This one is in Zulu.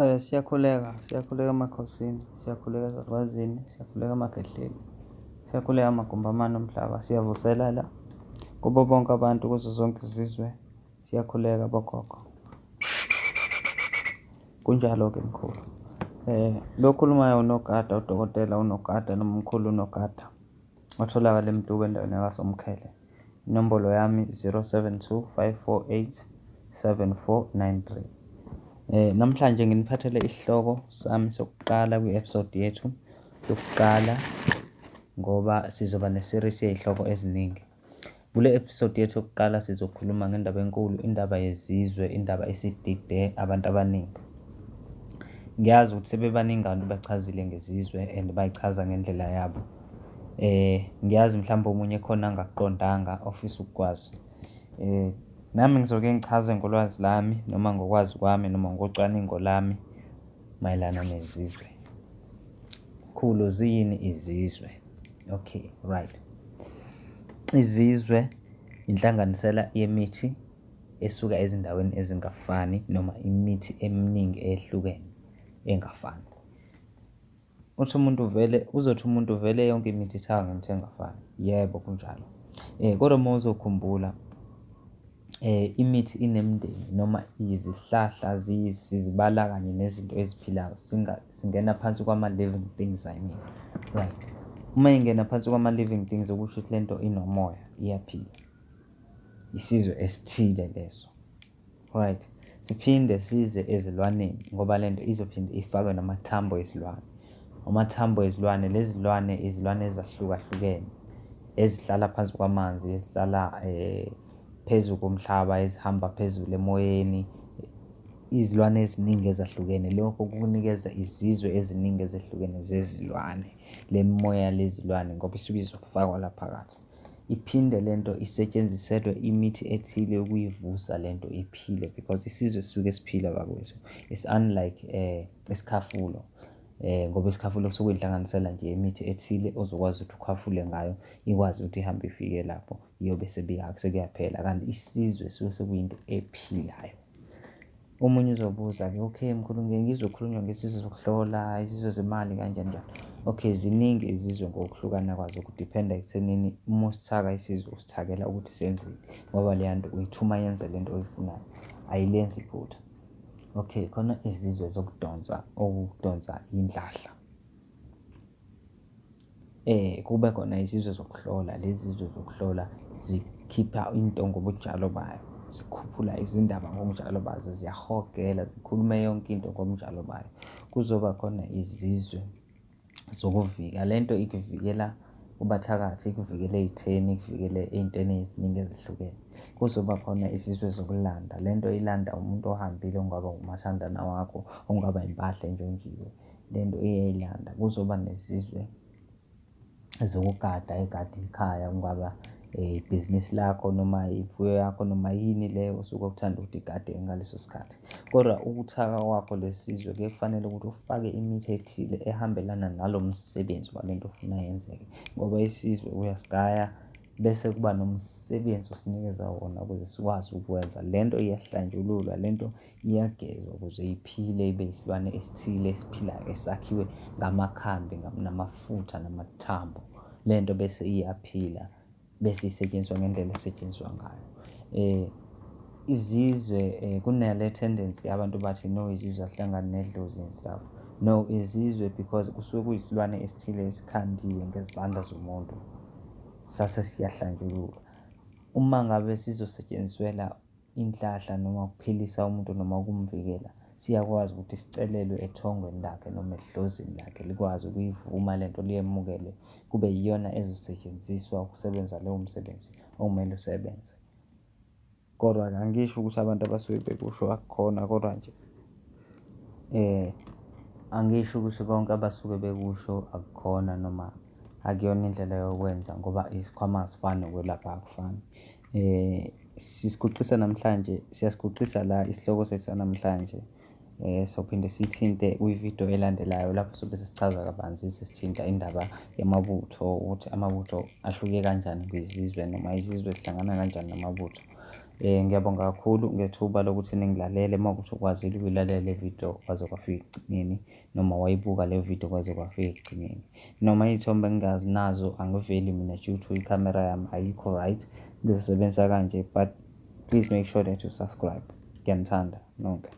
Siyakhuleka, siyakhuleka emakhosini, siyakhuleka ezalukazini, siyakhuleka emakhehleni, siyakhuleka amagumbi amane omhlaba, siyavuselela kubo bonke abantu kuzo zonke izizwe, siyakhuleka bogogo. Kunjalo-ke mkhulu. Lo okhulumayo unogada, udokotela unogada noma umkhulu unogada otholakala eMtuba endaweni yakwaSomkhele. Inombolo yami 072 548 7493. Namhlanje nginiphathele isihloko sami sokuqala kwi-episode yethu yokuqala ngoba sizoba ne-series yey'hloko eziningi. Kule episode yethu yokuqala sizokhuluma ngendaba enkulu, indaba yezizwe, indaba esidide abantu abaningi. Ngiyazi ukuthi sebebaningi abantu bachazile ngezizwe and bayichaza ngendlela yabo. Ngiyazi mhlawumbe omunye khona angakuqondanga ofisa ukukwazi. Nami ngizoke ngichaze ngolwazi lami noma ngokwazi kwami noma ngocwaningo lami mayelana nezizwe. Mkhulu, ziyini izizwe? Okay, right. Izizwe inhlanganisela yemithi esuka ezindaweni ezingafani noma imithi eminingi ehlukene engafani. Uthi umuntu vele, uzothi umuntu vele yonke imithi ithaka ngemithi engafani. Yebo, kunjalo. Kodwa uma uzokhumbula imithi inemindeni noma izihlahla sizibala kanye nezinto eziphilayo singena phansi kwama-living things, I mean. Right. Uma ingena phansi kwama-living things okusho ukuthi lento inomoya, iyaphila. Isizwe esithile leso. Right. Siphinde size ezilwaneni ngoba lento izophinde ifakwe namathambo ezilwane. Amathambo ezilwane, lezi zilwane izilwane ezahlukahlukene ezihlala phansi kwamanzi, ezihlala phezu komhlaba, ezihamba phezulu emoyeni, izilwane eziningi ezahlukene. Lokho kukunikeza izizwe eziningi ezehlukene zezilwane, le mimoya yalezilwane ngoba isuke izofakwa la phakathi. Iphinde lento isetshenziselwe imithi ethile yokuyivusa lento iphile because isizwe sisuke siphila bakwethu. It's unlike isikhafulo, ngoba isikhafulo kusuke kuyinhlanganisela nje imithi ethile ozokwazi ukuthi ukhafule ngayo ikwazi ukuthi ihambe ifike lapho iyobe sekuyaphela, kanti isizwe suke sekuyinto ephilayo. Omunye uzobuza-ke, okay mkhulu, ngike ngizwe kukhulunywa ngesizwe sokuhlola, izizwe zemali kanjani njani. Okay, ziningi izizwe ngokuhlukana kwazo, kudiphenda ekuthenini uma usithaka isizwe usithakela ukuthi senzeni, ngoba leya nto uyithuma yenze le nto oyifunayo, ayilenzi iphutha. Okay, khona izizwe zokudonsa, okudonsa indlahla. Kube khona izizwe zokuhlola, lezi zizwe zokuhlola zikhipha into ngobunjalo bayo, zikhuphula izindaba ngobunjalo bazo, ziyahogela, zikhulume yonke into ngobunjalo bayo. Kuzoba khona izizwe zokuvika, le nto ikuvikela kubathakathi, ikuvikele ey'theni, ikuvikele ey'ntweni eziningi ezihlukene. Kuzoba khona izizwe zokulanda, le nto ilanda umuntu ohambile ongaba umathandana wakho, ongaba impahla entshontshiwe. Le nto iyayilanda. Kuzoba nezizwe zokugada egade ikhaya, kungaba ibhizinisi lakho noma imfuyo yakho noma yini leyo osuke uthanda ukuthi igade ngaleso sikhathi. Kodwa ukuthaka kwakho lesi sizwe kuye kufanele ukuthi ufake imithi ethile ehambelana nalo msebenzi wale nto ofuna yenzeke, ngoba isizwe uyasigaya bese kuba nomsebenzi osinikeza wona ukuze sikwazi ukwenza. Le nto iyahlanjululwa, le nto iyagezwa ukuze iphile ibe isilwane esithile esiphilayo esakhiwe ngamakhambi namafutha namathambo. Le nto bese iyaphila bese isetshenziswa ngendlela esetshenziswa ngayo. Izizwe kunale tendency abantu bathi no, izizwe azihlangani nedlozi and stuff. No, izizwe because kusuke kuyisilwane esithile esikhandiwe ngezandla zomuntu sase siyahlanjululwa. Uma ngabe sizosetshenziswela inhlahla noma ukuphilisa umuntu noma ukumvikela, siyakwazi ukuthi sicelelwe ethongweni lakhe noma edlozini lakhe likwazi ukuyivuma lento liyemukele, kube yiyona ezosetshenziswa ukusebenza lowo msebenzi okumele usebenze. Kodwa-ke angisho ukuthi abantu abasuke bekusho akukhona, kodwa nje angisho ukuthi konke abasuke bekusho akukhona noma akuyona indlela yokwenza ngoba isikhwama asifani nokwelapha akufani. Sisiguqisa namhlanje, siyasiguqisa la isihloko sethu sanamhlanje. Sophinde sithinte kwividiyo elandelayo lapho sobe sesichaza kabanzi sesithinta indaba yamabutho, ukuthi amabutho ahluke kanjani kwizizwe noma izizwe zihlangana kanjani namabutho. Ngiyabonga kakhulu ngethuba lokuthi ningilalele uma kuwukuthi ukwazile ukuyilalela le video kwaze kwafika ekugcineni noma wayibuka le video kwaze kwafika ekugcineni. Noma iy'thombe ngingazinazo angiveli mina due to ikhamera yami ayikho right, ngizosebenzisa kanje but please make sure that you subscribe. Ngiyanithanda nonke.